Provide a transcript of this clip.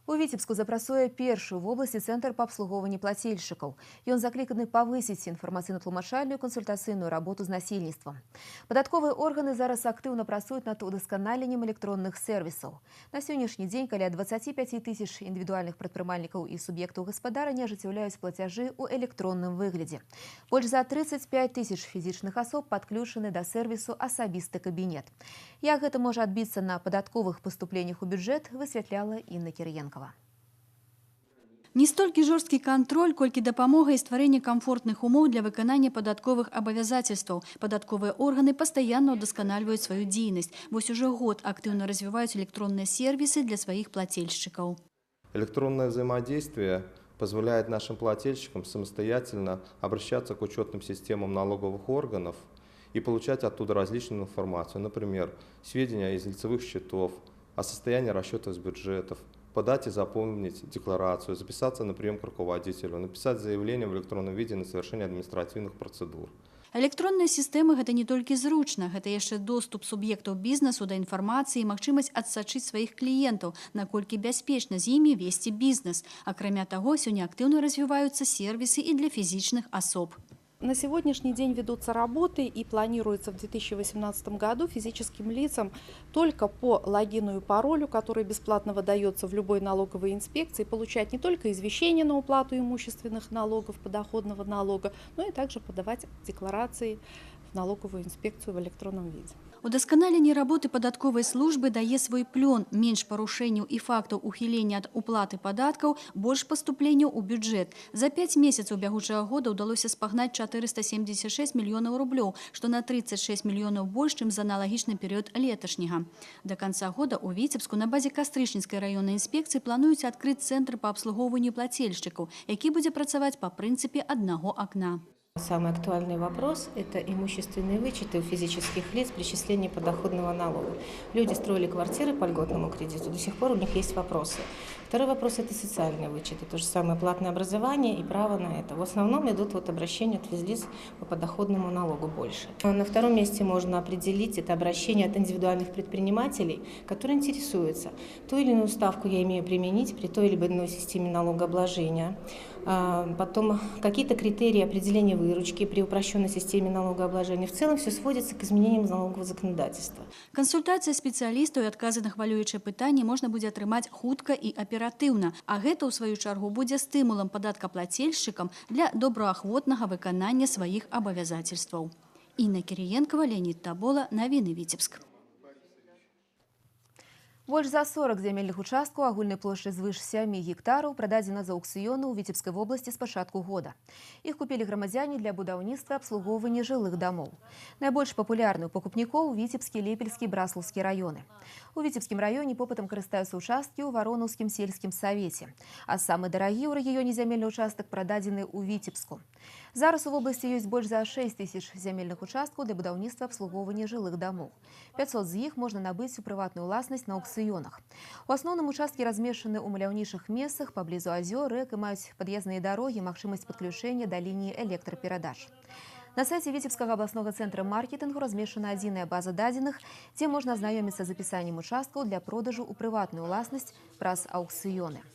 У Віцебску запрацуе першы ў вобласці цэнтр па абслугоўванні плацельшчыкаў. Ён закліканы павысіць інфармацыйна-тлумачальную, кансультацыйную работу з насельніцтвам. Падатковыя органы зараз актыўна працуюць над удасканаленнем электронных сервісаў. На сённяшні дзень каля 25 тысяч індывідуальных прадпрымальнікаў і суб'ектаў гаспадарання ажыццяўляюць плацяжы ў электронным выглядзе. Больш за 35 тысяч фізічных асоб падключаны да сервісу «Асабісты кабінет». Як гэта можа адбіцца на падатковых паступленнях у бюджэт, высвятляла Інна Кірыенкава. Не столькі жорсткі кантроль, колькі дапамога і стварэнне камфортных умоў для выканання падатковых абавязацельстваў. Падатковыя органы пастаянна ўдасканальваюць сваю дзейнасць. Вось ужо год актыўна развіваюць электронныя сервісы для сваіх плацельшчыкаў. Электронное взаимодействие позволяет нашим плательщикам самостоятельно обращаться к учетным системам налоговых органов и получать оттуда различную информацию, например, сведения из лицевых счетов, о состоянии расчетов с бюджетов, подать и заполнить декларацию, записаться на прием к руководителю, написать заявление в электронном виде на совершение административных процедур. Электронная сістэма — гэта не толькі зручна, гэта яшчэ доступ суб'ектаў бізнесу да інфармацыі і магчымасць адсачыць сваіх кліентаў, наколькі бяспечна з імі весці бізнес. Акрамя таго, сёння актыўна развіваюцца сервісы і для фізічных асоб. На сегодняшний день ведутся работы, и планируется в 2018 году физическим лицам только по логину и паролю, который бесплатно выдается в любой налоговой инспекции, получать не только извещение на уплату имущественных налогов, подоходного налога, но и также подавать декларации в налоговую инспекцию в электронном виде. Удасканаленне работы падатковай службы дае свой плён: менш парушэнняў і фактаў ухілення ад уплаты падаткаў, больш паступленняў у бюджэт. За 5 месяцаў бягучага года ўдалося спагнаць 476 мільёнаў рублёў, што на 36 мільёнаў больш, чым за аналагічны перыяд леташняга. Да канца года ў Віцебску на базе Кастрычніцкай раённай інспекцыі плануюць адкрыць цэнтр па абслугоўванню плацельшчыкаў, які будзе працаваць па прынцыпе аднаго акна. Самый актуальный вопрос – это имущественные вычеты у физических лиц при исчислении подоходного налога. Люди строили квартиры по льготному кредиту, до сих пор у них есть вопросы. Второй вопрос – это социальные вычеты, то же самое платное образование и право на это. В основном идут вот обращения от физлиц по подоходному налогу больше. А на втором месте можно определить это обращение от индивидуальных предпринимателей, которые интересуются, ту или иную ставку я имею применить при той или иной системе налогообложения. Потом какие-то критерии определения выручки при упрощенной системе налогообложения. В целом все сводится к изменениям налогового законодательства. Кансультацыя спецыялістаў і адказы на хвалюючыя пытанні можна будзе атрымаць хутка і аператыўна. А гэта, ў сваю чаргу, будзе стымулам падаткаплацельшчыкам для добраахвотнага выканання сваіх абавязацельстваў. Інна Кірыенкава, Леанід Табола, навіны, Віцебск. Больш за 40 зямельных участкаў агульнай плошчай звыш 7 гектараў прададзена з аўкцыёну ў Віцебскай вобласці з пачатку года. Іх купілі грамадзяне для будаўніцтва, абслугоўвання жылых дамоў. Найбольш папулярны ў пакупнікоў Віцебскі, Лепельскі, Браслаўскі раёны. У Віцебскім раёне попытам карыстаюцца участкі ў Варонаўскім сельскім савеце. А самы дарагі ў рэгіёне зямельны участак прададзены ў Віцебску. Зараз у вобласці ёсць больш за 6 тысяч зямельных участкаў для будаўніцтва, абслугоўвання жылых дамоў. 500 з іх можна набыць у прыватную ўласнасць на аўкцыёнах. У асноўным участкі размешчаны ў маляўнічых месцах, паблізу азёр, рэк і маюць пад'язныя дарогі, магчымасць падключэння да лініі электраперадач. На сайце Віцебскага абласнога цэнтра маркетынгу размешчана адзіная база дадзеных, дзе можна азнаёміцца з апісаннем участкаў для продажу ў прыватную ўласнасць праз аўкцыёны.